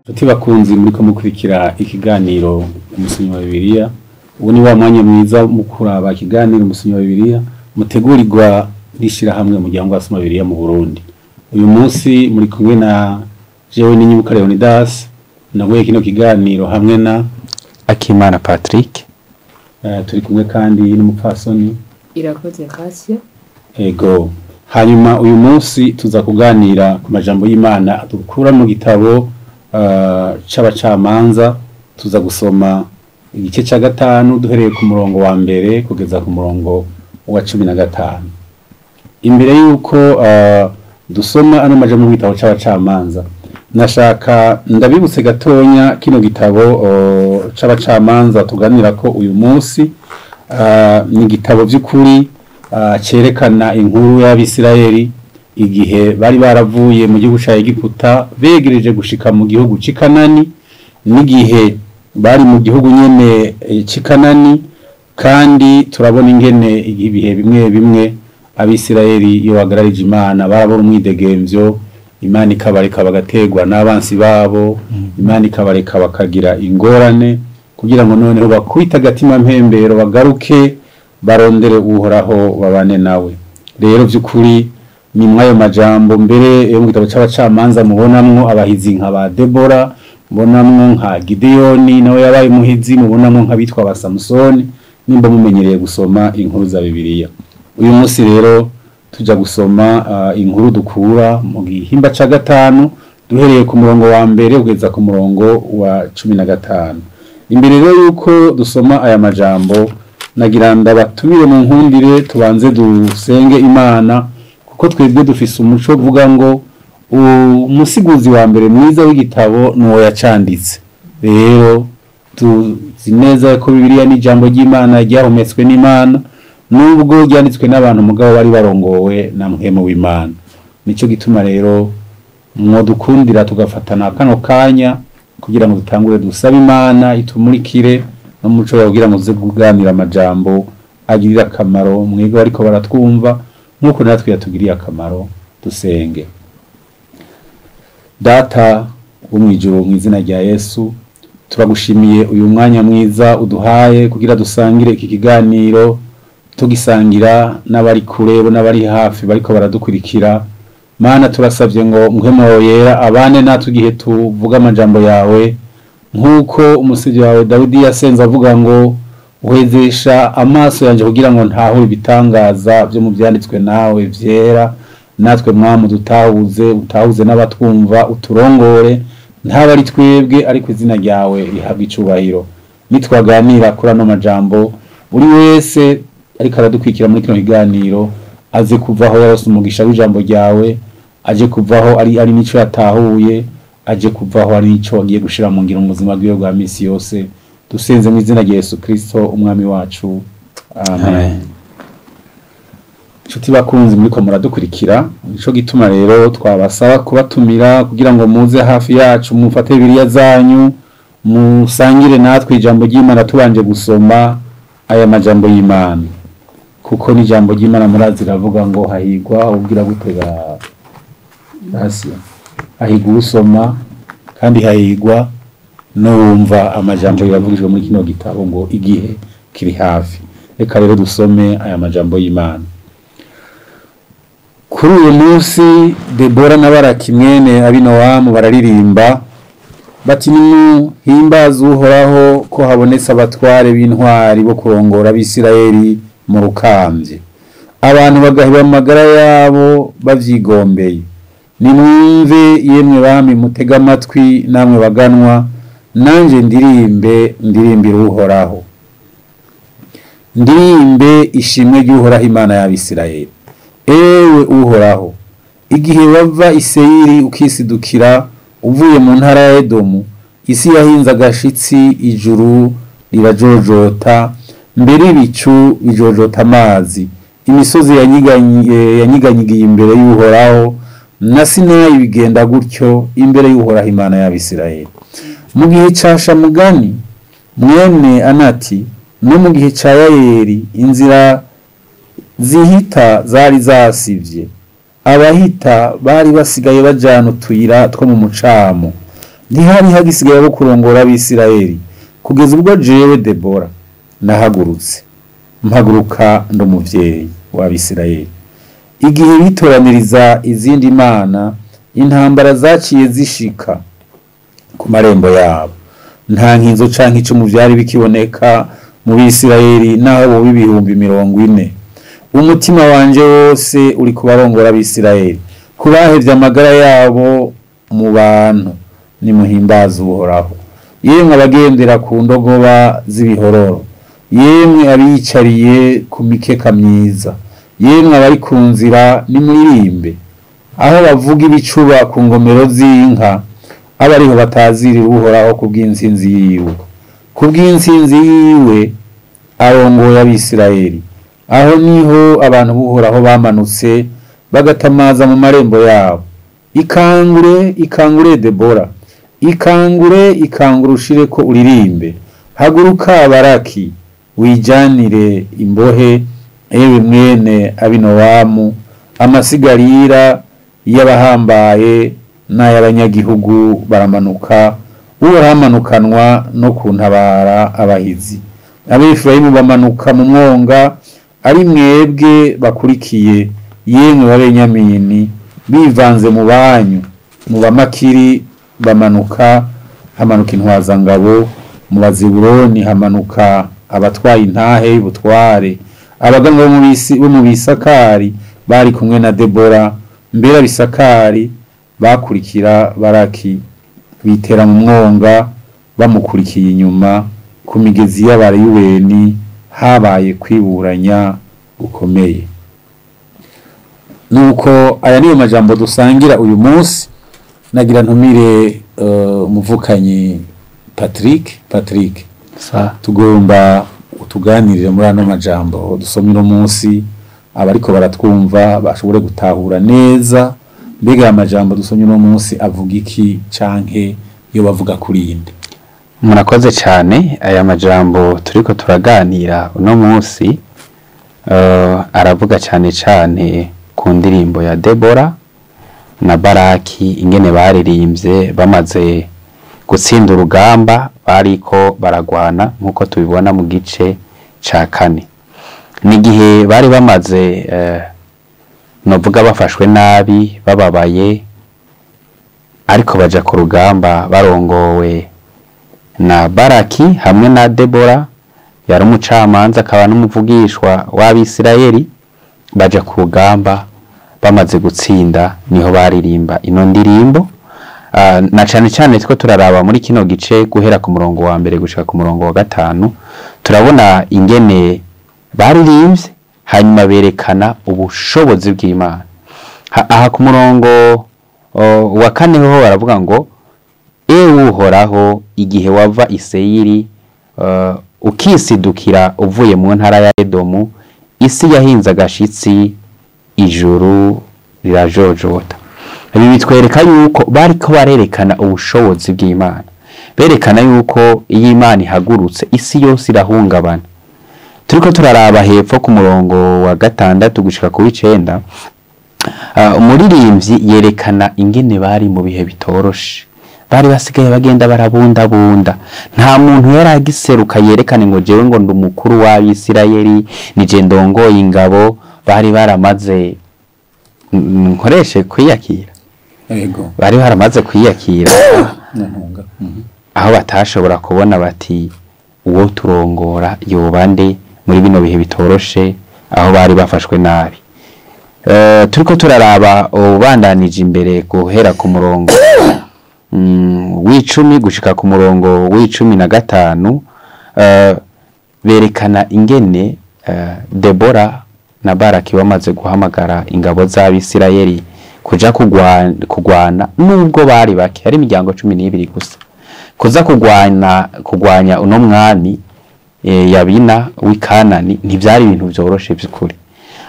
Nshuti bakunzi muriko mukurikira ikiganiro Umusinyi wa Bibiliya, ubu ni wa mwanya mwiza mu kuraba ikiganiro Umusinyi wa Bibiliya mutegurirwa n'ishirahamwe Umuryango w'Abasoma Bibiliya mu Burundi. Uyu munsi muri kumwe na jewe Ninyibuka Leonidas, naguye kino kiganiro hamwe na Akimana Patrick. Turi kumwe kandi n'umupfasoni Irakoze Kasia. Ego. Hanyuma uyu munsi tuza kuganira ku majambo y'Imana dukura mu gitabo c'abacamanza. Tuza gusoma igice ca 5 duhereye ku murongo wa 1 kugeza ku murongo wa 15. Imbere yuko dusoma ano majambo mu gitabo c'abacamanza, nashaka ndabibutse gatonya kino gitabo c'abacamanza tuganira ko uyu munsi. Ni igitabo by'ukuri cerekana inkuru y'Abisirayeli igihe bari baravuye mu gihugu ca Egiputa begereje gushika mu gihugu c'ikanani, n'igihe bari mu gihugu nyene c'ikanani. Kandi turabona ingene ibihe bimwe bimwe Abisirayeli iyo bagararije Imana barabona umwidegemvyo, Imana ikabareka bagategwa n'abansi babo, Imana ikabareka bakagira ingorane kugira ngo noneho bakubite agatima mpembero bagaruke barondere Uhoraho babane nawe. Rero by'ukuri ni mwayo majambo mbere yo mu gitabo c'abacamanza mubonamwo abahizi nka ba Debora, mubonamwo nka Gideoni nawe yabaye umuhizi, mubonamwo nka bitwa ba Samusoni, nimba mumenyereye gusoma inkuru za Bibiliya. Uyu munsi rero tuja gusoma inkuru dukura mu gihimba ca 5 duhereye ku murongo wa 1 kugeza ku murongo wa 15. Imbere rero yuko dusoma aya majambo, nagira ndabatumire mu nkundire tubanze dusenge Imana, kuko twebwe dufise umuco uvuga ngo umusiguzi wa mbere mwiza w'igitabo nuwo yacanditse. Rero tuzi neza ko Bibiliya ni ijambo ry'Imana ryahumetswe n'Imana, nubwo ryanditswe n'abantu mugabo bari barongowe na Mpwemu w'Imana. Nico gituma rero mwo dukundira tugafatana kano kanya kugira ngo dutangure dusabe Imana itumurikire n'umuco kugira ngo tuze kuganira amajambo agirira akamaro mwebwe ariko baratwumva nkuko natwe yatugiriye akamaro. Dusenge. Data wo mw'ijuru, mu izina rya Yesu turagushimiye uyu mwanya mwiza uduhaye kugira dusangire iki kiganiro, tugisangira n'abari kure n'abari hafi bariko baradukurikira. Mana, turasabye ngo Mpwemu Yera abane natwe igihe tuvuga amajambo yawe, nkuko umusivyi wawe Dawidi yasenze avuga ngo uhezesha amaso yanje kugira ngo ntahure ibitangaza byo mu byanditswe nawe vyera. Natwe Mwami dutahuze, utahuze n'abatwumva, uturongore, ntaba ari twebwe ariko izina ryawe rihabwa icubahiro. Nitwaganira kuri ano majambo, buri wese ariko aradukwikira muri kino kiganiro aze kuvaho yarose umugisha w'ijambo ryawe, aje kuvaho ari nico yatahuye, aje kuvaho ari nico agiye gushira mu ngiro mu buzima bwiwe bwa misi yose. Dusenze mu izina rya Yesu Kristo umwami wacu, amen. Nshuti bakunzi muriko muradukurikira, nico gituma rero twabasaba kubatumira kugira ngo muze hafi yacu, mufate Bibiliya zanyu, musangire natwe ijambo ry'Imana tubanje gusoma aya majambo y'Imana, kuko ni ijambo ry'Imana murazi ravuga ngo hahigwa ubwira gutega Asia, hahigwa usoma kandi hahigwa n'uwumva amajambo yavugijwe muri kino gitabo ngo igihe kiri hafi. Reka rero dusome aya majambo y'Imana. Kuri uyu munsi Debora na Baraki mwene Abinowamu bararirimba bati: nimuhimbaze Uhoraho ko habonetse abatware b'intwari bo kurongora Abisirayeli mu rukambye, abantu bagaheba amagara yabo bavyigombeye. Nimwumve yemwe bami, mutega amatwi namwe baganwa, nanje ndirimbe, ndirimbire Uhoraho, ndirimbe ishimwe ry'Uhoraho Imana y'Abisirayeli. Ewe Uhoraho, igihe wava i Seyiri ukisidukira uvuye mu ntara ya Edomu, isi yahinze agashitsi, ijuru rirajojota, mbere ibicu bijojota amazi, imisozi yanyiganyigiye imbere y'Uhoraho, na Sinayi bigenda gutyo imbere y'Uhoraho Imana y'Abisirayeli. Mu gihe ca Shamugani mwene Anati no mu gihe ca Yayeri, inzira zihita zari zasivye, abahita bari basigaye bajana utuyira two mu mucamo. Ntihari hagisigaye abo kurongora Abisirayeli, kugeza ubwo jewe Debora nahagurutse, mpaguruka ndi umuvyeyi w'Abisirayeli. Igihe bitoraniriza izindi mana, intambara zaciye zishika ku marembo yabo. Nta nkinzo canke icumu vyari bikiboneka mu Bisirayeli, naho boba 40,000. Umutima wanje wose uri kubarongora Abisirayeli, kubahevye amagara yabo mu bantu. Nimuhimbaze Uhoraho, yemwe abagendera ku ndogoba z'ibihororo, yemwe abiyicariye ku mikeka myiza, yemwe abari ku nzira, nimuririmbe. Aho bavuga ibicuba ku ngomero z'inka, abe ariho batazirira Uhoraho kubw'intsinzi yiwe. Kubw'intsinzi yiwe arongoye Abisirayeli. Aho niho abantu b'Uhoraho bamanutse bagatamaza mu marembo yabo. Ikangure, ikangure Debora, ikangure, ikangure ushireko uririmbe. Haguruka Baraki, wijanire imbohe, ewe mwene Abinowamu. Amasigarira y'abahambaye n'ay'abanyagihugu baramanuka, Uhoraho amanukanwa no kuntabara abahizi. Abefurayimu bamanuka mu mwonga, ari mwebwe bakurikiye, yemwe b'Abenyamini, bivanze mu banyu. Mu Bamakiri bamanuka, hamanuka intwazangabo, mu Bazibuloni hamanuka abatwaye intahe y'ubutware. Abaganwa bo mu Bisakari bari kumwe na Debora, mbere Abisakari bakurikira Baraki, bitera mu mwonga bamukurikiye inyuma. Ku migezi y'Abareyubeni habaye kwiburanya gukomeye. Nuko aya niyo majambo dusangira uyu munsi. Nagira ntumire umuvukanyi Patrick. Patrick, tugomba utuganirire muri ano majambo dusomye uno munsi, abariko baratwumva bashobore gutahura neza mbega aya majambo dusomye uno munsi avuga iki, canke yo bavuga kuri inde. Murakoze cyane. Aya majambo turiko turaganira uno munsi aravuga cyane cyane ku ndirimbo ya Debora na Baraki, ingene baririmbye bamaze gutsinda urugamba bariko baragwana, nk'uko tubibona mu gice ca kane. N'igihe bari bamaze novuga bafashwe nabi, bababaye, ariko baja ku rugamba barongowe na Baraki hamwe na Debora, yari umucamanza akaba n'umuvugishwa w'Abisirayeli. Baja ku rugamba bamaze gutsinda, niho baririmba ino ndirimbo. Na cane cane two turaraba muri kino gice guhera ku murongo wa mbere gushika ku murongo wa gatanu, turabona ingene baririmbye, hanyuma berekana ubushobozi bw'Imana. Aha ku murongo wa kane ho baravuga ngo: Ewe Uhoraho, igihe wava i Seyiri, ukisidukira uvuye mu ntara ya Edomu, isi yahinze agashitsi, ijuru rirajojota. Ibi bitwereka yuko bariko barerekana ubushobozi bw'Imana, berekana yuko iyo Imana ihagurutse isi yose irahungabana. Turiko turaraba hepfo ku murongo wa gatandatu gushika ku w'icenda, umuririmbyi yerekana ingene bari mu bihe bitoroshe, bari basigaye bagenda barabundabunda. Nta muntu yari agiseruka yerekane ngo jewe ngo ndi umukuru w'Abisirayeli, nije ndongoye ingabo. Bari baramaze, nkoreshe kwiyakira, Yego. bari baramaze kwiyakira, Ntunga. aho batashobora kubona bati uwo turongora yoba nde muri bino bihe bitoroshe, aho bari bafashwe nabi. Turiko turaraba ubandanije imbere guhera ku murongo w'icumi gushika ku murongo w'15, berekana ingene Debora na Baraki bamaze guhamagara ingabo z'Abisirayeli kuja kugwana, nubwo bari bake, ari imiryango 12 gusa, kuza kugwanya uno mwami Yabina w'i Kanani. Ntivyari ibintu vyoroshe by'ukuri,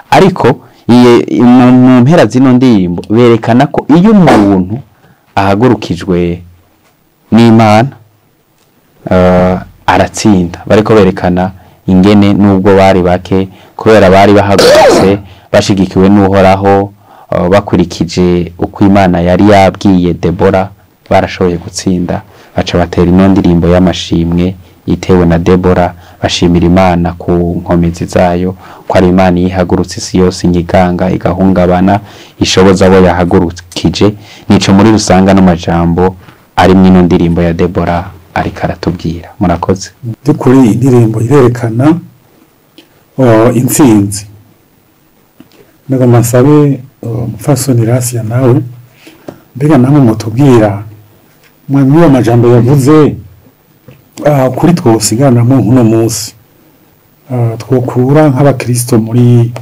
ariko mu mpera zino ndirimbo berekana ko iyo umuntu ahagurukijwe n'Imana aratsinda. Bariko berekana ingene nubwo bari bake, kubera bari bahagurutse bashigikiwe n'Uhoraho, bakurikije uko Imana yari yabwiye Debora, Barashoboye gutsinda, baca batera ino ndirimbo y'amashimwe itewe na Debora, bashimira Imana ku nkomezi zayo, ko ari Imana yihagurutse isi yose ingiganga igahungabana, ishoboza abo yahagurukije. Nico muri rusanga n'amajambo ari mw'ino ndirimbo ya Debora ariko aratubwira. Murakoze. By'ukuri iyi ndirimbo irerekana intsinzi. Ndagomba nsabe umupfasoni Rasiya nawe, mbega namwe mutubwira mwamwe amajambo yavuze kuri twosiganamo nk'uno munsi twokura nk'abakristo muri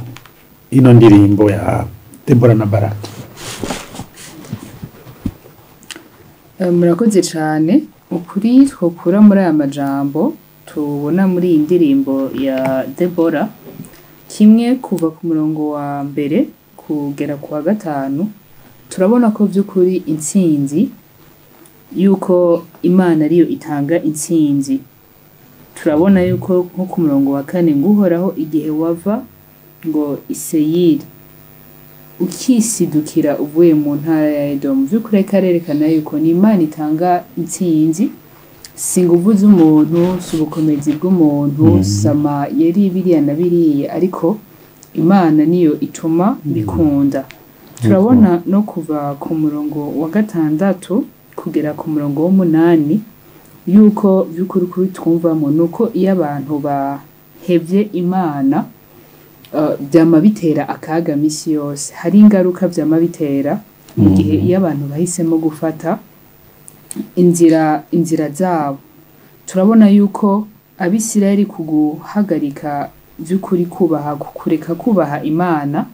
ino ndirimbo ya Debora na Baraki. Murakoze cyane. Ukuri twokura muri aya majambo tubona muri iyi ndirimbo ya Debora, kimwe kuva ku murongo wa mbere kugera ku wa gatanu, turabona ko by'ukuri intsinzi, yuko Imana ariyo itanga intsinzi. Turabona yuko nko ku murongo wa kane ngo Uhoraho igihe wava ngo Iseyiri ukisidukira uvuye mu ntara ya Edomu, by'ukuri ariko arerekana yuko ni Imana itanga intsinzi, si inguvu z'umuntu, si ubukomezi bw'umuntu, sama yari biriya na biriya, ariko Imana niyo ituma bikunda. Turabona no kuva ku murongo wa gatandatu kugera ku murongo w'umunani yuko by'ukuri kuri twumvamo nuko iyo abantu bahevye Imana vyama bitera akaga misi yose. Hari ingaruka vyama bitera mu gihe iyo abantu bahisemo gufata inzira zabo. Turabona yuko Abisirayeli ku guhagarika by'ukuri kubaha, kureka kubaha Imana,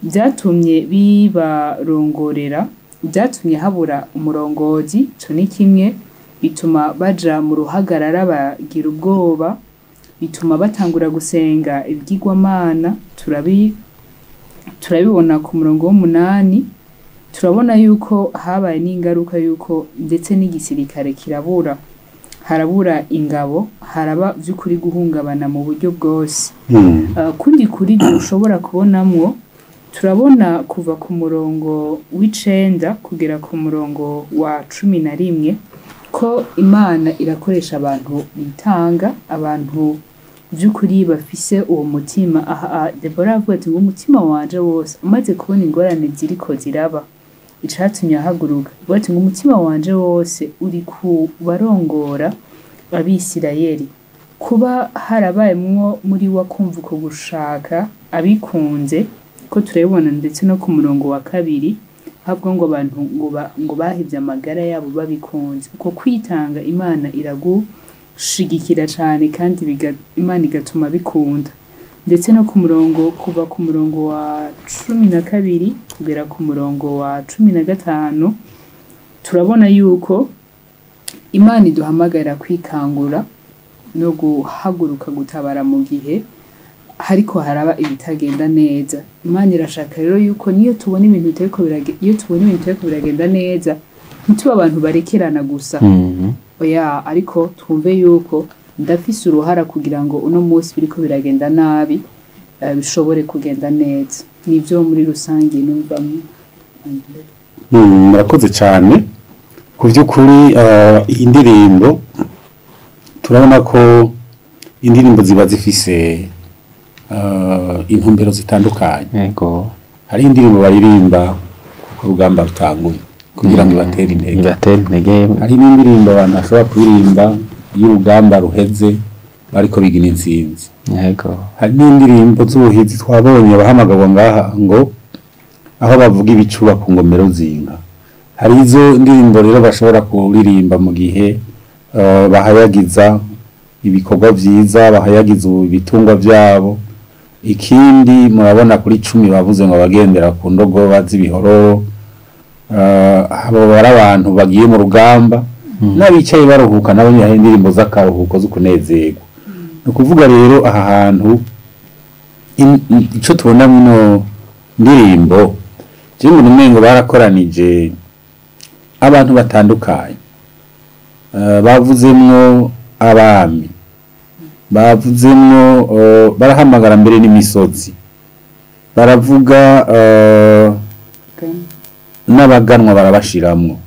byatumye bibarongorera, byatumye habura umurongozi. Ico ni kimwe bituma baja mu ruhagarara bagira ubwoba, bituma batangura gusenga ibigirwamana. Turabibona ku murongo w'umunani. Turabona yuko habaye n'ingaruka yuko ndetse n'igisirikare kirabura, harabura ingabo, haraba by'ukuri guhungabana mu buryo bwose. Kundi kuri dushobora kubonamwo, turabona kuva ku murongo w'icenda kugera ku murongo wa 11 ko Imana irakoresha abantu bitanga, abantu by'ukuri bafise uwo mutima. Aha Debora avuga ati ngo umutima wanje wose umaze kubona ingorane ziriko ziraba, icatumye ahaguruka, avuga ati ngo umutima wanje wose uri ku barongora Abisirayeli. Kuba harabayemwo muri wa kumva uko gushaka abikunze, ko turabibona ndetse no ku murongo wa kabiri habwo ngo abantu ngo bahevye amagara yabo babikunze. Uko kwitanga Imana iragushigikira cane, kandi Imana igatuma bikunda. Ndetse no ku murongo, kuva ku murongo wa 12 kugera ku murongo wa 15, turabona yuko Imana iduhamagara kwikangura no guhaguruka gutabara mu gihe hariko haraba ibitagenda neza. Imana irashaka rero yuko niyo tubona ibintu bitariko iyo tubona ibintu bitariko biragenda neza, ntitube abantu barekerana gusa. Oya, ariko twumve yuko ndafise uruhara kugira ngo uno munsi biriko biragenda nabi, bishobore kugenda neza. Nivyo muri rusange numvamwo. Murakoze cyane. Ku by'ukuri iyi ndirimbo turabona ko indirimbo ziba zifise intumbero zitandukanye. Yego. Hari indirimbo baririmba kuko urugamba rutanguye kugira ngo ibatere intege. Ibatere intege. Hari n'indirimbo abantu bashobora kuririmba iyo urugamba ruheze bariko bigina intsinzi. Yego. Hari n'indirimbo z'ubuhizi twabonye abahamagagwa ngaha ngo aho bavuga ibicuba ku ngomero z'inka. Hari izo ndirimbo rero bashobora kuririmba mu gihe bahayagiza ibikorwa vyiza, bahayagiza ibitungwa vyabo. Ikindi murabona kuri 10 bavuze ngo abagendera ku ndogoba z'ibihororo, abo bari abantu bagiye mu rugamba, n'abicaye baruhuka nabo nyine hari indirimbo z'akaruhuko zo kunezerwa. Ni ukuvuga rero aha hantu ico tubona muno ndirimbo, je mbona umengo barakoranije abantu batandukanye. Bavuzemwo abami, bavuzemwo barahamagara mbere n'imisozi, baravuga n'abaganwa barabashiramwo.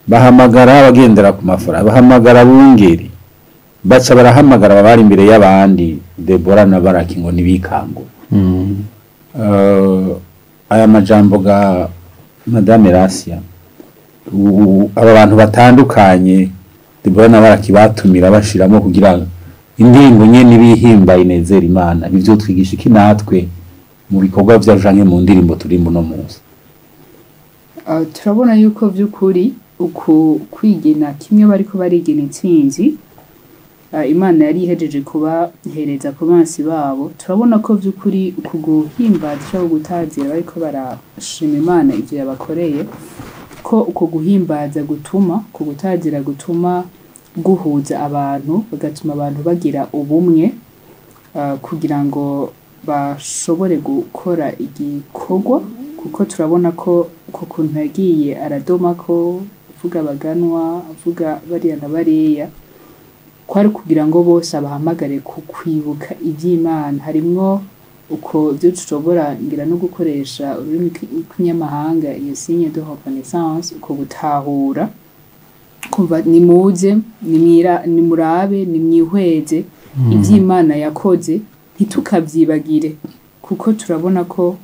Bahamagara abagendera ku mafarasi, bahamagara abungeri, baca barahamagara abari imbere y'abandi, Debora na Baraki ngo ntibikangure. Aya majambo ga Madame Rasia, aba bantu batandukanye Debora na Baraki batumira bashiramo kugira ngo indirimbo nyene bihimba inezera Imana, ivyo twigisha iki natwe mu bikorwa vyacu canke mu ndirimbo turimbo no munsi? Turabona yuko vy'ukuri uku kwigena kimwe bariko barigena intsinzi, Imana yari ihejeje kubahereza ku bansi babo. Turabona ko vy'ukuri uku guhimbaza cyangwa gutazira bariko barashima Imana ivyo yabakoreye, ko uko guhimbaza gutuma, ku gutazira gutuma guhuza abantu, bagatuma abantu bagira ubumwe, kugira ngo bashobore gukora igikorwa, kuko turabona ko uko kuntu yagiye aradoma ko avuga abaganwa, avuga bariya na bariya, kwari kugira ngo bose abahamagare ku kwibuka iby'Imana. Harimwo uko ibyo dushobora ngira no gukoresha ururimi rw'ikinyamahanga, iyo signe de reconnaissance, uko gutahura, kumva nimuze, nimwira, nimurabe, nimwihweze iby'Imana yakoze, ntitukabyibagire, kuko turabona ko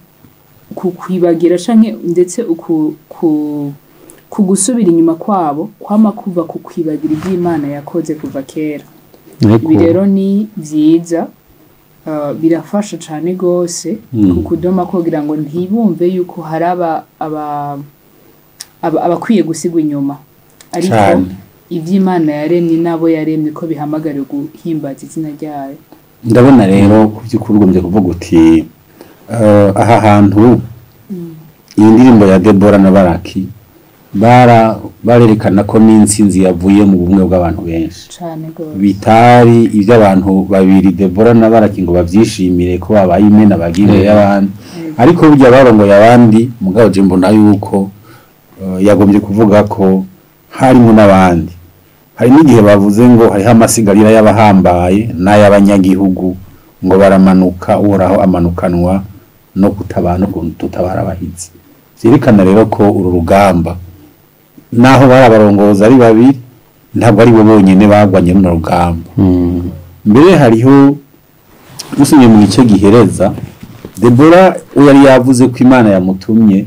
kukwibagira canke ndetse uku ku kugusubira inyuma kwabo kwama kuva ku kwibagira iby'Imana yakoze kuva kera. Ibi rero ni vyiza, birafasha cane gose ku kudoma kugira ngo ntibumve yuko hari abakwiye gusigwa inyuma, ariko ivy'Imana yaremye nabo yaremye ko bihamagariwe guhimbaza izina ryayo. Ndabona rero ku by'ukuri ugombye kuvuga uti aha hantu iyi ndirimbo ya Debora na Baraki barerekana ko n'intsinzi yavuye mu bumwe bw'abantu benshi, cane gose, bitari iby'abantu babiri Debora na Baraki ngo bavyishimire ko babaye imena bagiye imbere y'abandi, ariko burya barongoye abandi. Mugabo je mbona yuko yagombye kuvuga ko harimo n'abandi. Hari n'igihe bavuze ngo hariho amasigarira y'abahambaye n'ay'abanyagihugu, ngo baramanuka, Uhoraho amanukanwa no kutabara no kutabara abahizi. Vyerekana rero ko uru rugamba, naho bari abarongozi ari babiri, ntabwo ari bo bonyene bagwanye runo rugamba. Mbere hariho usomye mu gice gihereza, Debora we yari yavuze ko Imana yamutumye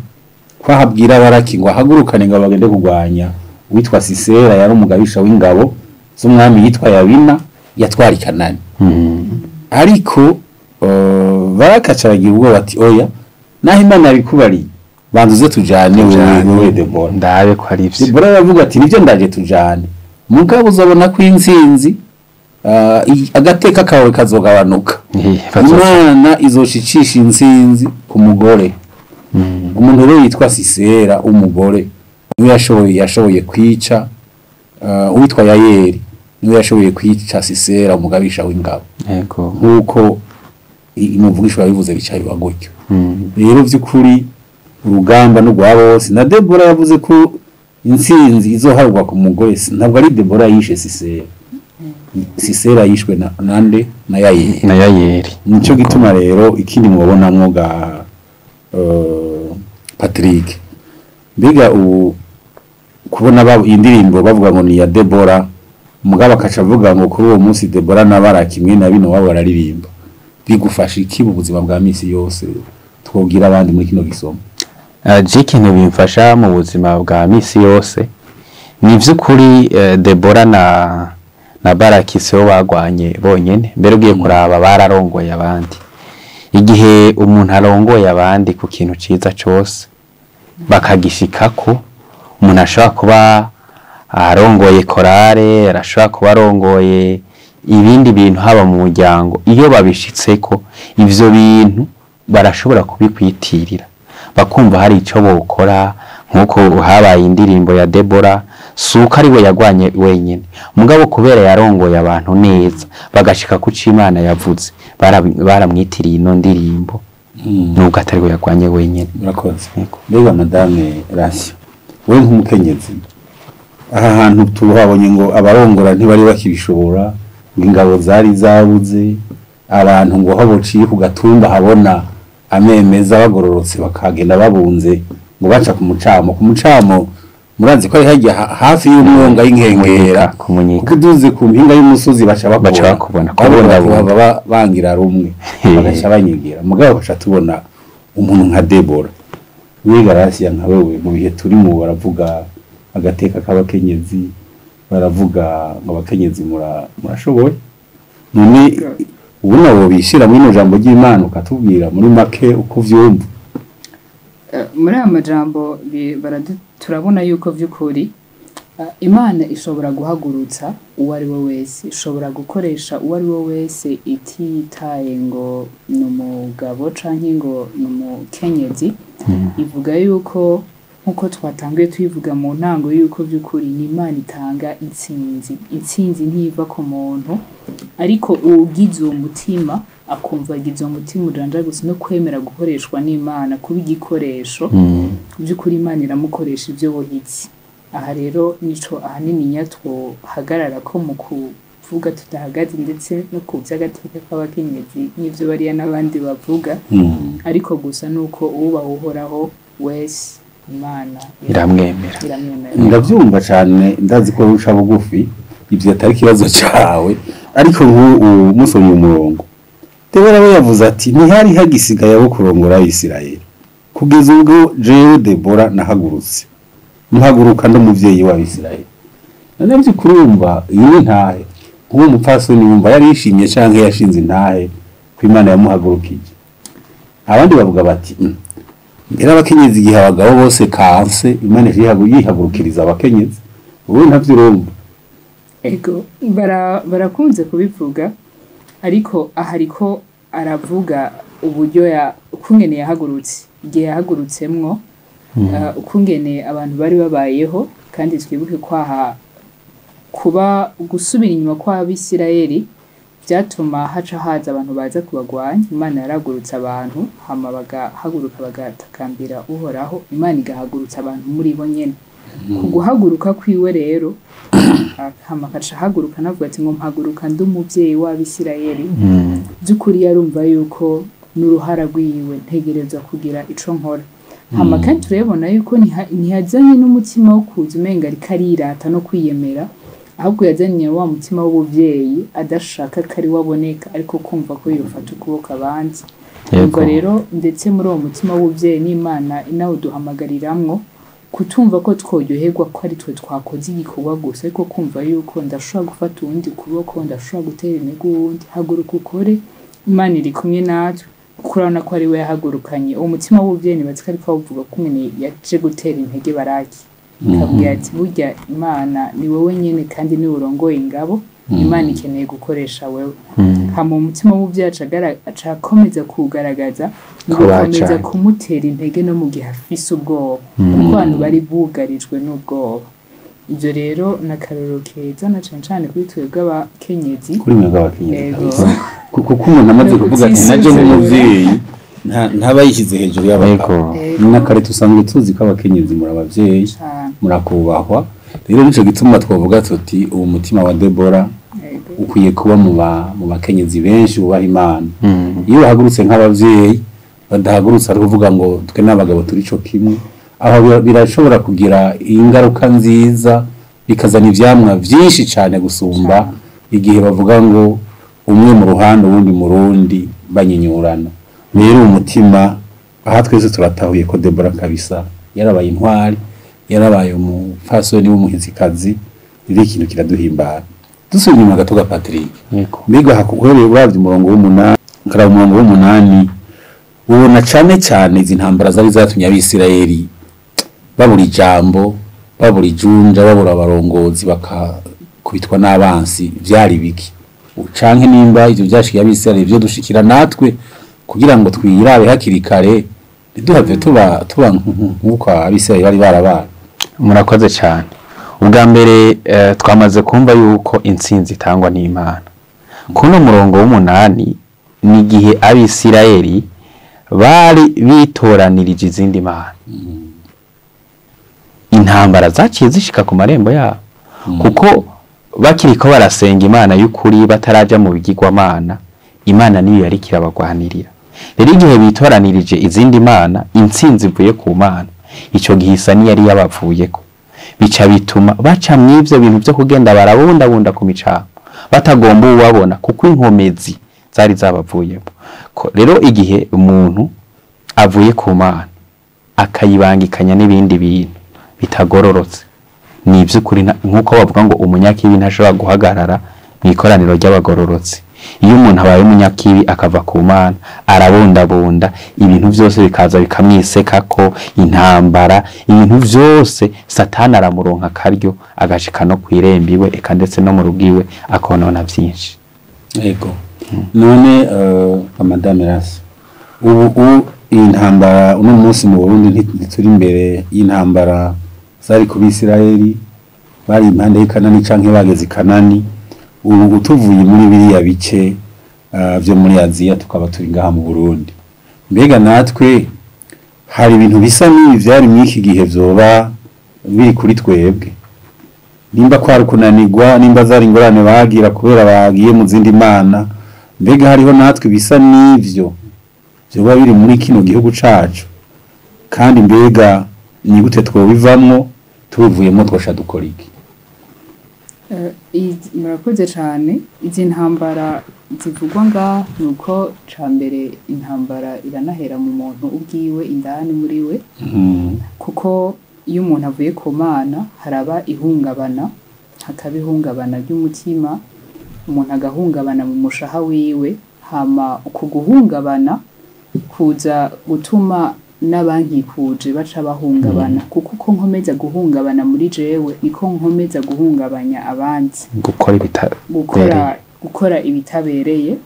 ko ahabwira Baraki ngo ahagurukane ngo bagende kurwanya uwitwa Sisera, yari umugabisha w'ingabo z'umwami yitwa Yabina yatwara i Kanani. Ariko Baraki aca aragira ubwoba ati oya, naho Imana yabikubariye, banza uze tujane wewe Debora, ndabe ko ari ivyo. Debora aravuga ati nivyo, ndaje tujane, mugabo uzabona ko intsinzi, agateka kawe kazogabanuka, Imana izoshicisha intsinzi ku mugore. Umuntu rero yitwa Sisera umugore niwe yashoboye kwica uwitwa Yayeri, niwe yashoboye kwica Sisera umugabisha w'ingabo, nkuko umuvugisho yabivuze bica biba gutyo. Rero vy'ukuri urugamba n'urwa bose, na Debora yavuze ko intsinzi izoharwa ku mugore. Ntabwo ari Debora yishe Sisera, Sisera yishwe na nande? Na Yayeri. Na Yayeri. Nico gituma rero ikindi mubonamwo ga Patrick, mbega ubu kubona indirimbo bavuga ngo ni ya Debora, mugabo akaca avuga ngo kuri uwo munsi Debora na Baraki mwe na bino wabo bararirimba, bigufasha iki mu buzima bwa misi yose twogira abandi muri kino gisomo? Je ikintu bimfasha mu buzima bwa misi yose ni vy'ukuri, Debora na Baraki sibo bagwanye bonyene. Mbere ugiye kuraba bararongoye abandi. Igihe umuntu arongoye abandi ku kintu ciza cose bakagishikako, umuntu ashobora kuba arongoye korale, arashobora kuba arongoye ibindi bintu haba mu muryango, iyo babishitseko ivyo bintu barashobora kubikwitirira, bakumva hari ico bokora. Nkuko habaye indirimbo ya Debora, suko ari we yagwanye wenyene, mugabo kubera yarongoye abantu neza bagashika ku co Imana yavuze, baramwitiriye ino ndirimbo, nubwo atari we yagwanye wenyene. Murakoze. Mbega Madame Rasio, we nk'umukenyezi, aha hantu tuhabonye ngo abarongora ntibari bakibishobora, ngo ingabo zari zabuze, abantu ngo aho bociye ku gatumba habona amemeza bagororotse bakagenda babunze, ngo baca ku mucamo. Ku mucamo Murazi ko ari hajya hafi y'umwonga y'inkengera, Ku Munyika. Kuko uduze ku mpinga y'umusozi baca bakubona, Baca bakubona, babona kubona. baba bangira rumwe, bagaca banyigira. Mugabo bagaca tubona umuntu nka Debora. We Garasiya, nka wewe, mu bihe turimo baravuga agateka k'abakenyezi, baravuga ngo abakenyezi murashoboye. None ubu nabo bishira muri ino jambo ry'Imana, ukatubwira muri make uko uvyumva? Muri aya majambo turabona yuko vy'ukuri Imana ishobora guhagurutsa uwo ari we wese, ishobora gukoresha uwo ari we wese, ititaye ngo ni umugabo canke ngo ni umukenyezi. Ivuga yuko, nkuko twatanguye tubivuga mu ntango, yuko vy'ukuri ni Imana itanga intsinzi. Intsinzi ntiva ku muntu, ariko uwugize uwo mutima, akumva agize uwo mutima ujanjagutse no kwemera gukoreshwa n'Imana, kuba igikoresho, by'ukuri Imana iramukoresha ibyo buhitsi. Aha rero nico ahanini nyatwohagarara ko mu kuvuga tudahagaze, ndetse no ku by'agateka k'abakenyezi n'ibyo bariya n'abandi bavuga, ariko gusa nuko uwubaha Uhoraho wese, Imana iramwemera. Iramwemera. Ndabyumva cyane, ndazi ko uca bugufi, ibyo atari ikibazo cyawe. Ariko nk'ubu musomye umurongo, Debora we yavuze ati: "Ntihari hagisigaye abo kurongora Isirayeli kugeza ubwo jewe Debora nahagurutse, muhaguruka n'umuvyeyi w'Abisirayeli." None vy'ukurumva iyi ni ntahe? Nk'uwo mupfasoni wumva yari yishimye canke yashinze intahe ko Imana yamuhagurukije? Abandi bavuga bati: Mbere abakenyezi, igihe abagabo bose kanse, Imana yihagurukiriza abakenyezi." Ubu ntavyo urumva? Ego, barakunze kubivuga, ariko aha ariko aravuga uburyo ya ukungene yahagurutse, igihe yahagurutsemwo, ukungene abantu bari babayeho. Kandi twibuke ko aha kuba gusubira inyuma kw'Abisirayeli byatuma haca haza abantu baza kubagwanya. Imana yaragurutse abantu, hama bagahaguruka bagatakambira Uhoraho, Imana igahagurutsa abantu muri bo nyene. Ku guhaguruka kwiwe rero, hama akaca ahaguruka navuga ati ngo mpaguruka ndi umuvyeyi w'Abisirayeli, by'ukuri yarumva yuko n'uruhara rwiwe, ntegerezwa kugira ico nkora. Hama kandi turabona yuko ntihazanye n'umutima wo kuza umenga ariko arirata no kwiyemera, ahubwo yazanye wa mutima w'ubuvyeyi, adashaka ko ari we aboneka, ariko kumva ko yofata ukuboko abandi. Ubwo rero ndetse muri uwo mutima w'ubuvyeyi, n'Imana inawuduhamagariramwo kutumva ko tworyoherwa ko ari twe twakoze igikorwa gusa, ariko kumva yuko ndashobora gufata uwundi kuboko, ndashobora gutera intege uwundi: haguruka ukore, Imana iri kumwe natwe. Kuko urabona ko ari we yahagurukanye uwo mutima w'ubuvyeyi. Nibaza ko ariko awuvuga ko nyene yaje gutera intege Baraki, akabwira ati: "Burya Imana ni wowe nyene, kandi niwe urongoye ingabo, Imana ikeneye gukoresha wewe." Hama umutima w'ubuvyeyi aca akomeza kuwugaragaza mu Ko gukomeza bacanye. kumutera intege no mu gihe afise ubwoba, kuko abantu bari bugarijwe n'ubwoba. Ibyo rero ni akarorero keza, na cane cane kuri twebwe abakenyezi. Kuri mwebwe abakenyezi. Yego. Kabisa. Kuko umuntu amaze No kuvuga ati naje kutisuzugura. nk'umuvyeyi, ntaba yishyize hejuru y'abagabo. Yego. Yego. Na kare dusanzwe tuzi ko abakenyezi muri abavyeyi, Cane. murakubahwa. Rero nico gituma twavuga tuti uwo mutima wa Debora ukwiye kuba mu bakenyezi benshi bubaha Imana. Iyo bahagurutse nk'abavyeyi, badahagurutse ari kuvuga ngo twe n'abagabo turi co kimwe, aho birashobora kugira ingaruka nziza, bikazana ivyamwa vyinshi cane gusumba igihe bavuga ngo umwe mu ruhande, uwundi mu rundi, banyinyurana. Rero umutima aha twese turatahuye ko Debora kabisa yarabaye intwari, yarabaye umupfasoni w'umuhizikazi. Rero ikintu kiraduhimbara. Dusubira inyuma gato ga Patrick. Yego. Mbega uhereye uravye umurongo w'umunani, ukaraba umurongo w'umunani, ubona cane cane izi ntambara zari zatumye Abisirayeli babura ijambo, babura ijunja, babura abarongozi, bakakubitwa n'abansi, vyari biki? Canke nimba ivyo vyashikiye Abisirayeli, vyo dushikira natwe, kugira ngo twirabe hakiri kare, ntiduhave tuba nk'uko Abisirayeli bari barabaye? Murakoze cyane. Ubwa mbere twamaze kumva yuko intsinzi itangwa n'Imana. Kuno murongo w'umunani ni igihe Abisirayeli bari bitoranirije izindi mana, intambara zaciye zishika ku marembo yabo, kuko bakiriko barasenga Imana y'ukuri, bataraja mu bigirwamana, Imana niyo yariko irabagwanirira. Rero igihe bitoranirije izindi mana, intsinzi ivuye ku Mana ico gihe isa niyari yabavuyeko. Bica bituma baca mw'ivyo bintu vyo kugenda barabundabunda ku micamo batagomba uwabona, kuko inkomezi zari zabavuyemo. Rero igihe umuntu avuye ku Mana akayibangikanya n'ibindi bintu bitagororotse, ni ivy'ukuri nk'uko bavuga ngo umunyakibi ntashobora guhagarara mu ikoraniro ry'abagororotse. Iyo umuntu abaye umunyakibi akava ku Mana, arabundabunda ibintu vyose bikaza bikamwisekako, intambara, ibintu vyose Satani aramuronka akaryo agashika no kw'irembo iwe, eka ndetse no mu rugo iwe akonona vyinshi. Ego. None Madame Rasi, ubu iyi ntambara uno munsi mu Burundi ntituri imbere y'intambara zari ku Bisirayeli bari impande y'i Kanani canke bageze i Kanani. Ubu tuvuye muri biriya bice vyo muri Aziya tukaba turi ngaha mu Burundi, mbega natwe hari ibintu bisa n'ibi vyari mw'iki gihe vyoba biri kuri twebwe? Nimba kwari kunanirwa, nimba zari ingorane bagira kubera bagiye mu zindi mana, mbega hariho natwe bisa n'ivyo vyoba biri muri kino gihugu cacu? Kandi mbega ni gute twobivamwo? Tubivuyemo twosha dukora iki? Murakoze cane. Izi ntambara zivugwa ngaha ni uko ca mbere intambara iranahera mu muntu ubwiwe indani muri we, kuko iyo umuntu avuye ku Mana haraba ihungabana, hakaba ihungabana ry'umutima, umuntu agahungabana mu mushaha wiwe. Hama uku guhungabana kuza gutuma n'abankikuje baca bahungabana, kuko uko nkomeza guhungabana muri jewe niko nkomeza guhungabanya abandi, gukora ibitabereye, gukora ibitabereye,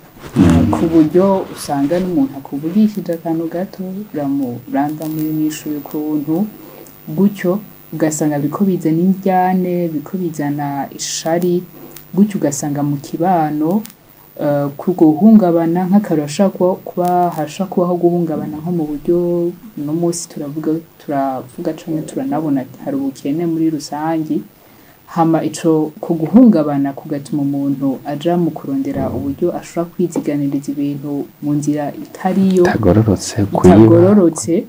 ku buryo usanga n'umuntu akuvugishije akantu gato uramuranda muri mwishuye ukuntu gutyo, ugasanga biko bizana indyane, biko bizana ishari gutyo, ugasanga mu kibano kubwo guhungabana nk'akarorero hashobora kuba hashobora kubaho guhungabana nko mu buryo uno munsi turavuga canke turanabona hari ubukene muri rusangi. Hama ico ku guhungabana kugatuma umuntu aja mu kurondera uburyo ashobora kwiziganiriza ibintu mu nzira itariyo, itagororotse, kuyiba, itagororotse.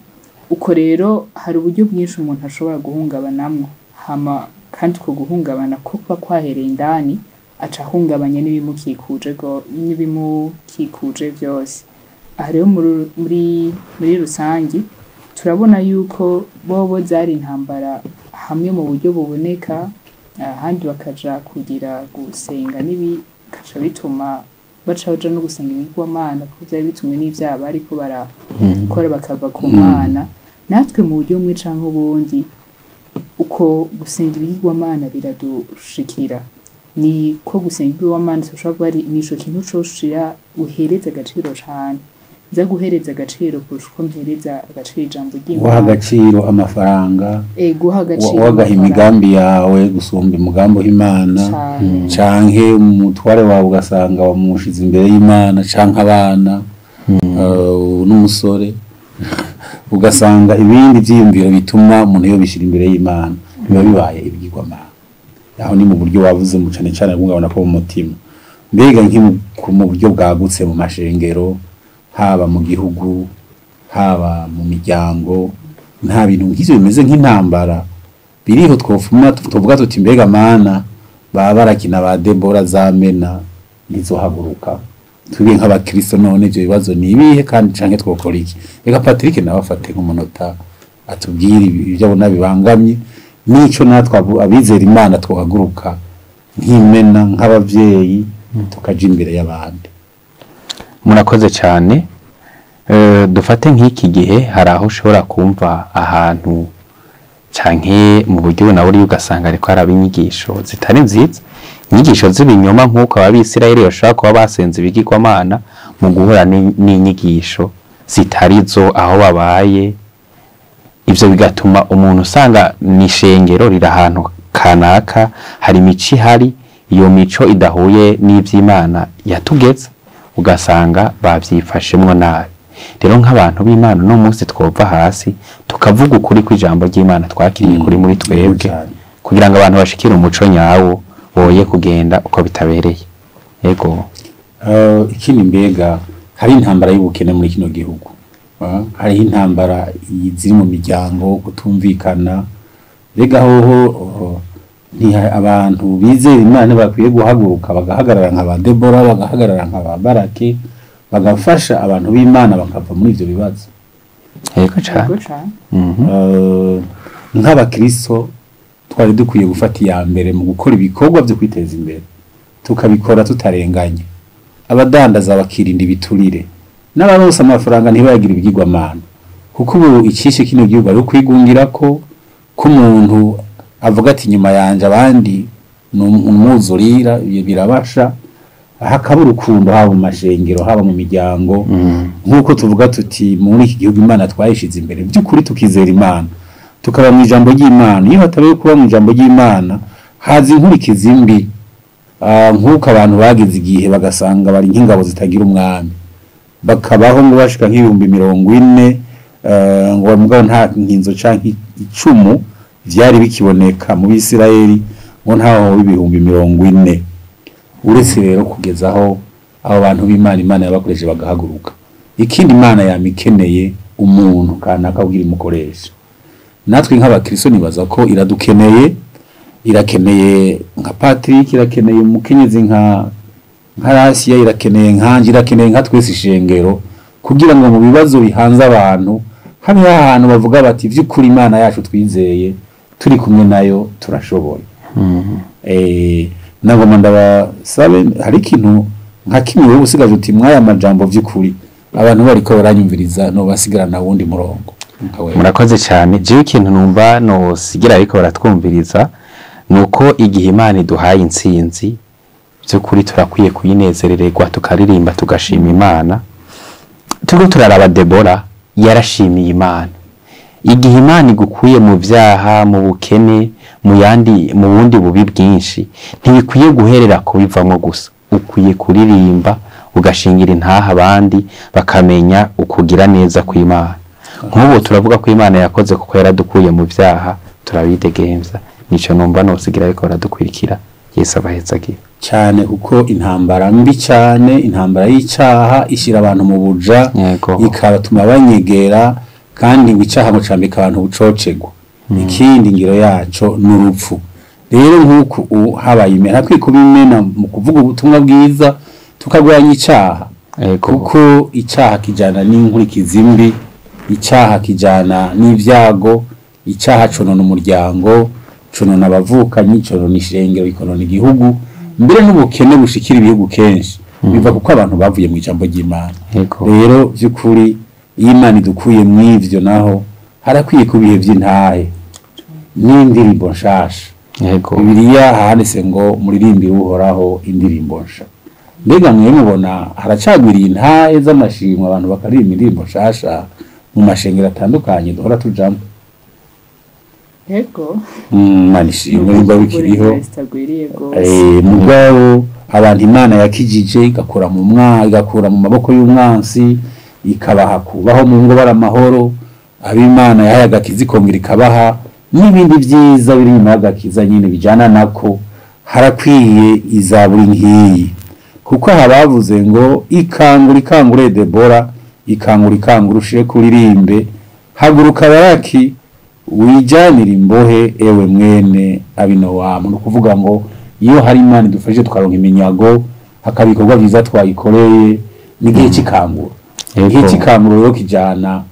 Uko rero hari uburyo bwinshi umuntu ashobora guhungabanamwo. Hama kandi uko guhungabana ko kuba kwahereye indani, aca ahungabanya n'ibimukikuje vyose. Aha rero muri rusangi turabona yuko bobo zari intambara hamwe mu buryo buboneka, ahandi bakaja kugira gusenga n'ibi bikaca bituma baca baja no gusenga ibigirwamana, kuko vyari bitumwe n'ivyaha bariko barakora bakava ku Mana. Natwe mu buryo bumwe canke ubundi uko gusenga ibigirwamana biradushikira. Ni ko gusenga ibigirwamana dushobora kuba ari nico kintu coshira uhereza agaciro cane, nza guhereza agaciro kurusha uko mpereza agaciro ijambo Guha ry'Imana, agaciro amafaranga, guha agaciro wagaha amafaranga. Imigambi yawe gusumba umugambi w'Imana, Cane. Canke umutware wawe ugasanga wamushize imbere y'Imana, canke abana, n'umusore, ugasanga ibindi vyiyumviro bituma umuntu yobishira imbere y'Imana biba bibaye ibigirwamana. Aho ni mu buryo wavuze mu cane cane guhungabana ko mu mutima. Mbega mu buryo bwagutse mu mashengero, haba mu gihugu, haba mu miryango, nta bintu nk'ivyo bimeze nk'intambara biriho twofuma tuvuga tuti mbega Mana baba barakina ba Debora zamena ntizohaguruka twebwe nk'abakristo? None ivyo bibazo ni ibihe kandi canke twokora iki? Reka Patrick nawe afate nk'umunota atubwire ibyo abona bibangamye n'ico natwe abizera Imana twohaguruka nk'imena, nk'abavyeyi, tukaja imbere y'abandi. Murakoze cyane. Dufate nk'iki gihe hari aho ushobora kumva ahantu canke mu buryo nawe uri ugasanga ariko haraba inyigisho zitari nziza, inyigisho z'ibinyoma, nk'uko Abisirayeli bashobora kuba basenze ibigirwamana mu guhura n'inyigisho zitari zo aho babaye. Ivyo bigatuma umuntu usanga n'ishengero riri ahantu kanaka hari imico ihari, iyo mico idahuye n'ivy'Imana yatugeze, ugasanga bavyifashemwo nabi. Rero nk'abantu b'Imana uno munsi twova hasi tukavuga ukuri kw'ijambo ry'Imana twakiriye kuri muri twebwe, kugira ngo abantu bashikire umuco nyawo, boye kugenda uko bitabereye. Yego. Ikindi, mbega hari intambara y'ubukene muri kino gihugu? Hariho intambara ziri mu miryango, kutumvikana. Mbega hoho abantu bizera Imana bakwiye guhaguruka bagahagarara nka ba Debora, bagahagarara nka ba Baraki, bagafasha abantu b'Imana bakava muri ivyo bibazo. Yego cane. Yego cane. Nk'abakristo twari dukwiye gufata iya mbere mu gukora ibikorwa byo kwiteza imbere, tukabikora tutarenganye, abadandaza bakirinda ibiturire, n'abaronse amafaranga ntibayagire ibigirwamana, kuko ubu icishe kino gihugu ari ukwigungira ko umuntu avuga ati nyuma yanje abandi ni umwuzurira, ibyo birabasha, hakaba urukundo haba mu mashengero, haba mu miryango. Nk'uko tuvuga tuti muri iki gihugu Imana twayishize imbere, by'ukuri tukizera Imana, tukaba mu ijambo ry'Imana. Iyo hatabaye kuba mu ijambo ry'Imana haza inkurikizi mbi. Nk'uko abantu bageze igihe bagasanga bari nk'ingabo zitagira umwami, bakabaho ngo bashika nk'ibihumbi 40, ngo mugabo nta nkinzo canke icumu vyari bikiboneka mu Bisirayeli, ngo ntaho 40,000. Uretse rero kugeza aho abo bantu b'Imana Imana yabakoresheje bagahaguruka. Ikindi, Imana yamikeneye umuntu kanaka kugira imukoresha. Natwe nk'abakristo nibaza ko iradukeneye, irakeneye nka Patrick, irakeneye umukenyezi nka Rasiya, irakeneye nkanje, irakeneye nka twese ishengero, kugira ngo mu bibazo bihanze abantu habe ahantu bavuga bati vy'ukuri Imana yacu twizeye, turi kumwe nayo turashoboye. Nagomba ndabasabe, hari ikintu nka kimwe wowe usigaje uti mwaya majambo vy'ukuri abantu bariko baranyumviriza no basigarana wundi murongo nka wewe. Murakoze cyane. Jewe ikintu numva nosigira ariko baratwumviriza nuko igihe Imana iduhaye intsinzi, by'ukuri turakwiye kuyinezerererwa, tukaririmba, tugashima Imana. Turiko turaraba Debora yarashimiye Imana. Igihe Imana igukuye mu vyaha, mu bukene, mu yandi, mu bundi bubi bwinshi, ntibikwiye guherera kubivamwo gusa, ukwiye kuririmba, ugashingira intaha abandi bakamenya ukugira neza kw'Imana. Nk'ubu turavuga ko Imana yakoze kuko yaradukuye mu vyaha, turabidegemvya. Nico numva nosigira ariko baradukurikira. Yesu abahezagira. Cyane, kuko intambara mbi cyane, intambara y'icaha ishyira abantu mu buja, ikabatuma banyegera, kandi ngo icaha ngo cambika abantu bucocegwa. Ikindi, ngiro yaco n'urupfu. Rero nk'uku habaye imena, hakwiye kuba imena mu kuvuga ubutumwa bwiza, tukagwanya icaha, kuko icaha kijana n'inkurikizi mbi, icaha kijana n'ibyago, icaha conona umuryango, conona abavukanyi, conona ishengero, ikonona igihugu, mbere n'ubukene bushikira ibihugu kenshi biva kuko abantu bavuye mu ijambo ry'Imana. Rero by'ukuri iyo Imana idukuye mw'ivyo, naho harakwiye ku bihe by'intahe n'indirimbo nshasha. Bibiliya handitse ngo muririmbire Uhoraho indirimbo nsha. Mbega mwe mubona haracagwiriye intahe z'amashimwe, abantu bakaririmba indirimbo nshasha mu mashengero atandukanye duhora tujamo? Yego. Imana ishimwe nimba bikiriho. Zitagwiriye gose. Mugabo abantu Imana yakijije, igakura mu maboko y'umwansi, ikabaha kubaho mu ngo bari amahoro, ab'Imana yahaye agakiza ikongera ikabaha n'ibindi byiza biri inyuma y'agakiza nyine bijyana nako, harakwiye izaburi nk'iyi, kuko aha bavuze ngo ikangura, ikangure Debora, ikangura, ikangura, ushire kuririmbe, haguruka Baraki, wijanire imbohe, ewe mwene Abinowamu. Ni ukuvuga ngo iyo hari Imana idufashije tukaronka iminyago, hakaba ibikorwa byiza twayikoreye, n'igihe cy'ikanguro. Igihe cy'ikanguro rero kijana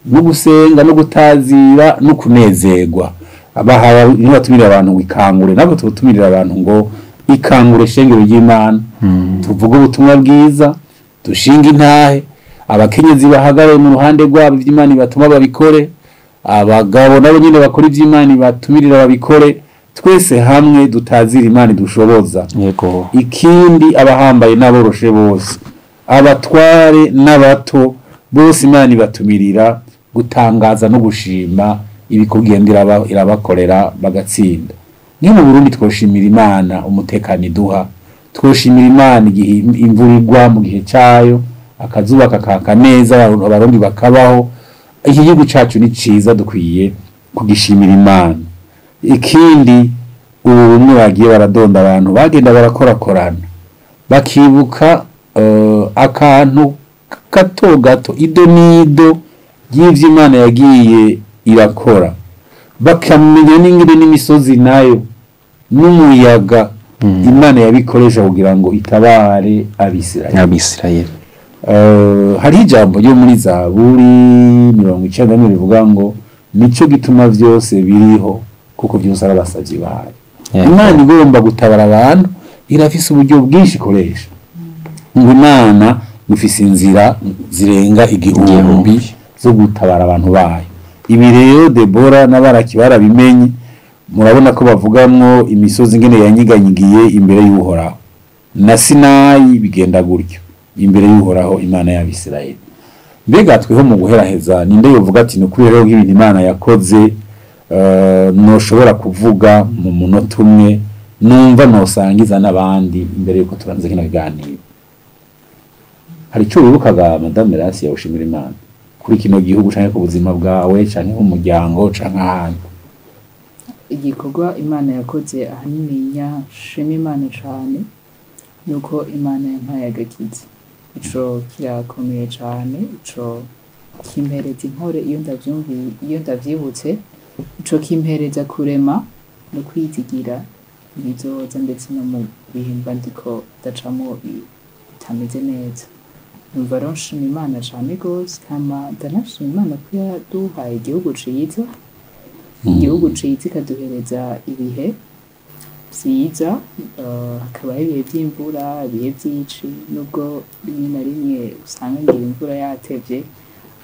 no gusenga no gutazira no kunezerwa. Abahaye niba batumirira abantu ngo ikangure, ntabwo tutumirira abantu ngo ikangure shengero ry'Imana, tuvuge ubutumwa bwiza, dushinge intahe, abakenyezi bahagarare mu ruhande rwabo, iby'Imana batuma babikore, abagabo nabo nyine bakora iby'Imana batumirira babikore, twese hamwe dutazira Imana idushoboza. Ikindi, abahambaye n'aboroshe bose, abatware n'abato bose, Imana ibatumirira gutangaza no gushima ibikugenda irabakorera bagatsinda. Niyo mu Burundi twoshimira Imana umutekano iduha, twoshimira Imana igihe imvura igwa mu gihe cyayo, akazuba kakaka neza, Abarundi bakabaho. Iki gihugu cacu ni ciza, dukwiye kugishimira Imana. Ikindi, ubu bumwe bagiye baradonda, abantu bagenda barakorakorana, bakibuka akantu gato gato, ido n'ido ry'ivyo Imana yagiye irakora. Bakamenya n'ingene n'imisozi nayo n'umuyaga Imana yabikoresha kugira ngo itabare Abisirayeli. Abisirayeli. Hari ijambo ryo muri Zaburi 91 rivuga ngo nico gituma vyose biriho kuko vyose ari abasavyi bayo. Imana igomba gutabara abantu irafise uburyo bwinshi ikoresha. Ngo Imana ifise inzira zirenga 1000 zo gutabara abantu bayo. Ibi rero Debora na Baraki barabimenye. Murabona ko bavugamwo imisozi ingene yanyiganyigiye imbere y'Uhoraho, na Sinayi bigenda gutyo imbere y'Uhoraho Imana y'Abisirayeli. Mbega tweho mu guheraheza ninde yovuga ati ni ukuri rero nk'ibintu Imana yakoze noshobora kuvuga mu munota umwe numva nosangiza n'abandi imbere yuko turangiza kino kiganiro? Hari icyo wibukaga Madame Rasi ushimira Imana kuri kino gihugu canke ku buzima bwawe canke umuryango canke ahandi? Igikorwa Imana yakoze ahanini nshima Imana cane nuko Imana yampaye agakiza. Ico kirakomeye cane, ico kimpereza inkore iyo ndavyumviye, iyo ndavyibutse, ico kimpereza kurema no kwizigira ibizoza ndetse no mu bihe mba ndiko ndacamo bitameze neza. Numva rero nshima Imana cane gose, hama ndanashima Imana ko yaduhaye igihugu ciza, igihugu ciza ikaduhereza ibihe vyiza, hakabaho ibihe vy'imvura, ibihe vy'ici, nubwo rimwe na rimwe usanga ngira imvura yatevye,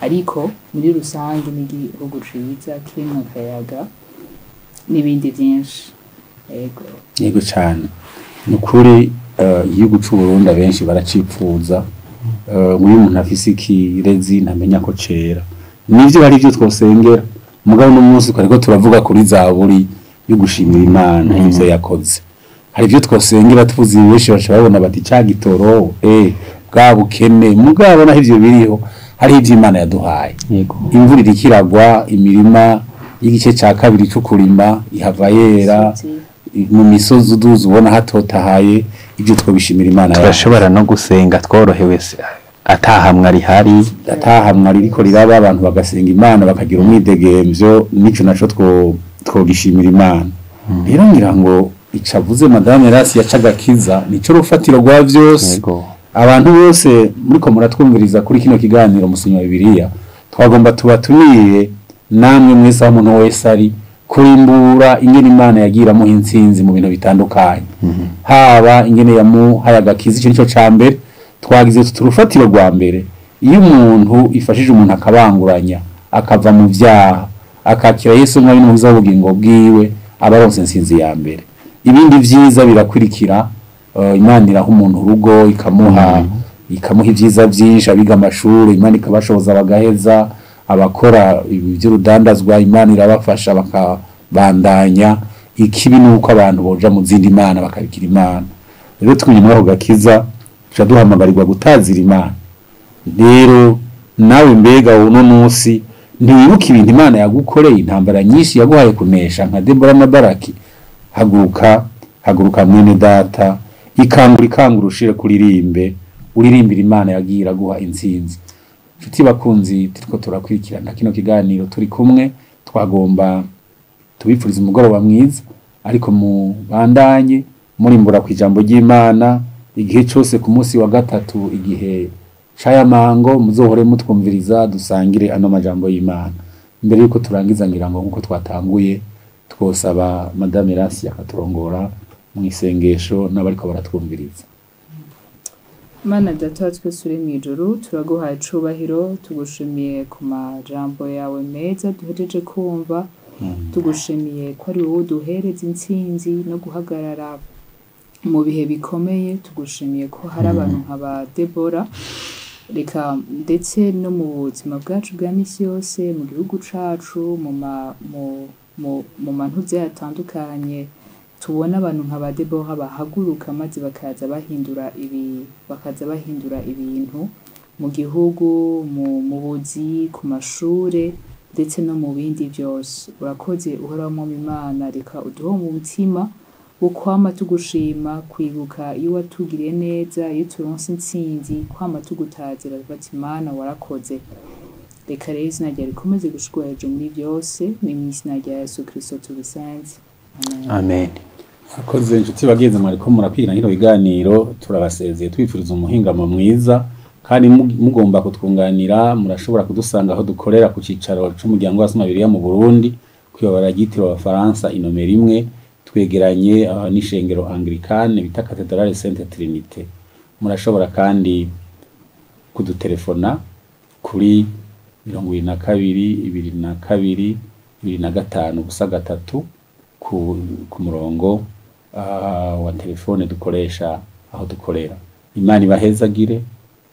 ariko muri rusange ni igihugu ciza kirimwo akayaga n'ibindi vyinshi. Yego. Yego cane. Ni ukuri igihugu c'u Burundi abenshi baracipfuza. Nk'uyu umuntu afise ikirezi ntamenya ko cera. Nivyo hari ivyo twosengera, mugabo no munsi twariko turavuga kuri Zaburi yo gushimira Imana ivyo yakoze. Hari ivyo twosengera tuvuze benshi baca babona bati ca gitoro, bwa bukene, mugabo naho ivyo biriho hari ivyo Imana yaduhaye. Yego. Imvura iriko iragwa, imirima y'igice ca kabiri co kurima ihava yera, mu misozi uduze ubona hatotahaye, ivyo twobishimira Imana. Turashobora no gusenga tworohewe atahamwa rihari, atahamwa ririko riraba, abantu bagasenga Imana bakagira umwidegemvyo, nico naco twogishimira Imana. Rero ngira ngo icavuze Madame Rasi yacagakiza nico rufatiro rwa vyose. Yego. Abantu bose muriko muratwumviriza kuri kino kiganiro musomyi wa Bibiliya, twagomba tubatumire namwe mwese aho umuntu wese ari kurimbura ingene Imana yagira amuha intsinzi mu bintu bitandukanye. Haba ingene yamuhaye agakiza, ico nico ca mbere twagize turufatiro rwa mbere. Iyo umuntu ifashije umuntu akabanguranya akava mu vyaha akakira Yesu nk'ari mu bugingo bwiwe, aba aronse intsinzi ya mbere. Ibindi vyiza birakurikira. Imana iraha umuntu urugo, ikamuha ivyiza vyinshi, abiga amashuri Imana ikabashoboza bagaheza, abakora ivy'urudandazwa Imana irabafasha bakabandanya. Ikibi nuko abantu boja mu zindi mana bakabikira Imana. Rero twinye muri ako gakiza tuca duhamagarirwa gutazira Imana. Rero nawe mbega uno munsi ntiwibuka ibintu Imana yagukoreye, intambara nyinshi yaguhaye kunesha nka Debora na Baraki? Haguruka, haguruka mwene data, ikangura ikangura ushire kuririmbe, uririmbira Imana yagiye iraguha intsinzi. Nshuti bakunzi turiko turakurikirana kino kiganiro turi kumwe, twagomba tubipfuriza umugoroba mwiza, ariko mubandanye murimbura ku ijambo ry'Imana igihe cose ku munsi wa gatatu igihe cayamango muzohore mutwumviriza dusangire ano majambo y'Imana. Mbere yuko turangiza ngira ngo nkuko twatanguye twosaba Madame Rasi akaturongora mu isengesho n'abariko baratwumviriza. Mana data wa twese uri mw'ijuru, turaguhaye icubahiro, tugushimiye ku majambo yawe meza duhejeje kumva, tugushimiye ko ari wowe uduhereza intsinzi no guhagarara mu bihe bikomeye, tugushimiye ko hari abantu nka ba Debora, reka ndetse no mu buzima bwacu bwa misi yose, mu gihugu cacu, mu mantuze atandukanye, tubona abantu nka ba Debora bahaguruka maze bakaza bahindura ibintu mu gihugu, mu buzi, ku mashure, ndetse no mu bindi byose. Urakoze Uhoraho Mwami Imana, reka uduhe mu mutima wo kwama tugushima, kwibuka iyo watugiriye neza, iyo turonse intsinzi, kwama tugutazira bati Mana warakoze. Reka rero izina ryawe rikomeze gushirwa hejuru muri byose, ni mu izina rya Yesu Kristo tubisenze, amen. Amen. Akoze inshuti bagenzi mwariko murakwirana kino biganiro, turabasezeye twifuriza umuhingamo mwiza, kandi mugomba kutwunganira murashobora kudusanga aho dukorera ku cicaro c'umuryango w'abasoma Bibiliya mu Burundi, kw'ibarabara ryitiriwe Abafaransa inomero 1, twegeranye n'ishengero Anglikane bita Cathedrale Sainte Trinité. Murashobora kandi kudutelefona kuri 22 22 25 0 3 ku murongo wa telefone dukoresha aho dukorera. Imana ibahezagire,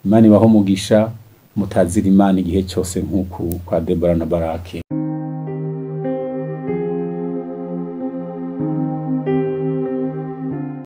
Imana ibahe umugisha, mutazira Imana igihe cyose nk'uku kwa Debora na Barake.